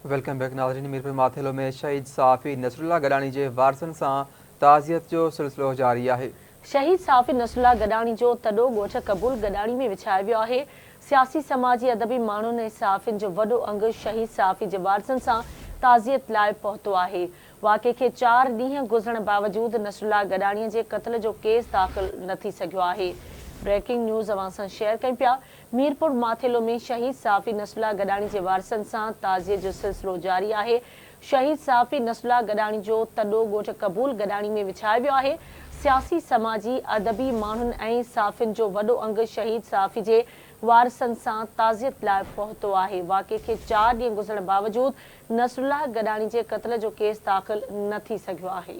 Welcome back ناظرين ميرپور ماٿيلو ۾ شهيد صحافي نصرالله گڏاڻي جي وارثن سان تعزيت جو سلسلو جاري آهي. شهيد صحافي نصرالله گڏاڻي جو تڏو ڳوٺ قبول گڏاڻي ۾ وڇايو ويو آهي. سياسي سماجي ادبي ماڻهن ۽ صحافين جو وڏو انگ شهيد صحافي جي وارثن سان تعزيت لاء پهتو آهي. واقعي کي چار ڏينهن گذرڻ باوجود نصرالله گڏاڻي جي قتل جو ڪيس داخل نه ٿي سگهيو آهي. بريڪنگ نيوز اوهان سان شيئر ڪيون پيا. ميرپور ماٿيلو ۾ شهيد صحافي نصرالله گڏاڻي جي وارثن سان تعزيت جو سلسلو جاري آهي. شهيد صحافي نصرالله گڏاڻي جو تڏو ڳوٺ قبول گڏاڻي ۾ وڇايو ويو آهي. سياسي، سماجي، ادبي ماڻهن ۽ صحافين جو وڏو انگ شهيد صحافي جي وارثن سان تعزيت لاء پهتو آهي. واقعي کي چار ڏينهن گذرڻ باوجود نصرالله گڏاڻي جي قتل جو ڪيس داخل نه ٿي سگهيو آهي.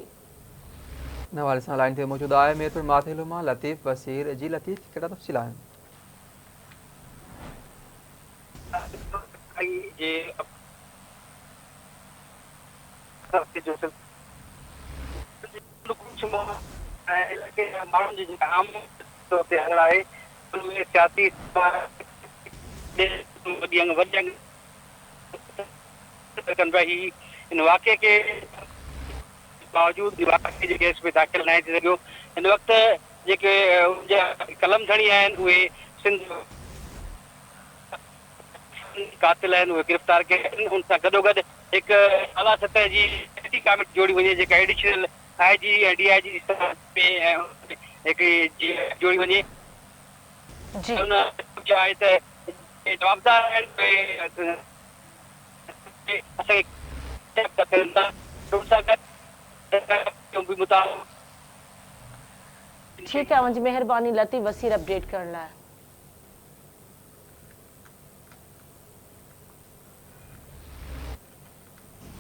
ان حوالي سان لائين تي موجود آهي ميرپور ماٿيلو مان لطيف وسير جي لطيف ڪهڙا تفصيل آهن. ڪن پيا هي ان واقعي کي باوجود واقعي جي ڪيس ۾ داخل ناهي ٿي سگهيو هن وقت جيڪي ان جا قلم ڌڻي آهن اهي سنڌ قاتل آهن اهي گرفتار ڪيا وڃن ان سان گڏوگڏ هڪ اعليٰ سطح جي اهڙي ڪاميٽي جوڙي وڃي جيڪا ايڊيشنل I جي ۽ ڊي I جي جي سطح ۾ هڪڙي جوڙي وڃي ان آهي ته جوابدار آهن اهي اسان کي ان سان گڏ به مطالبو ٺيڪ آهي اوهان جي مهرباني لطيف وسير اپڊيٽ ڪرڻ لاء.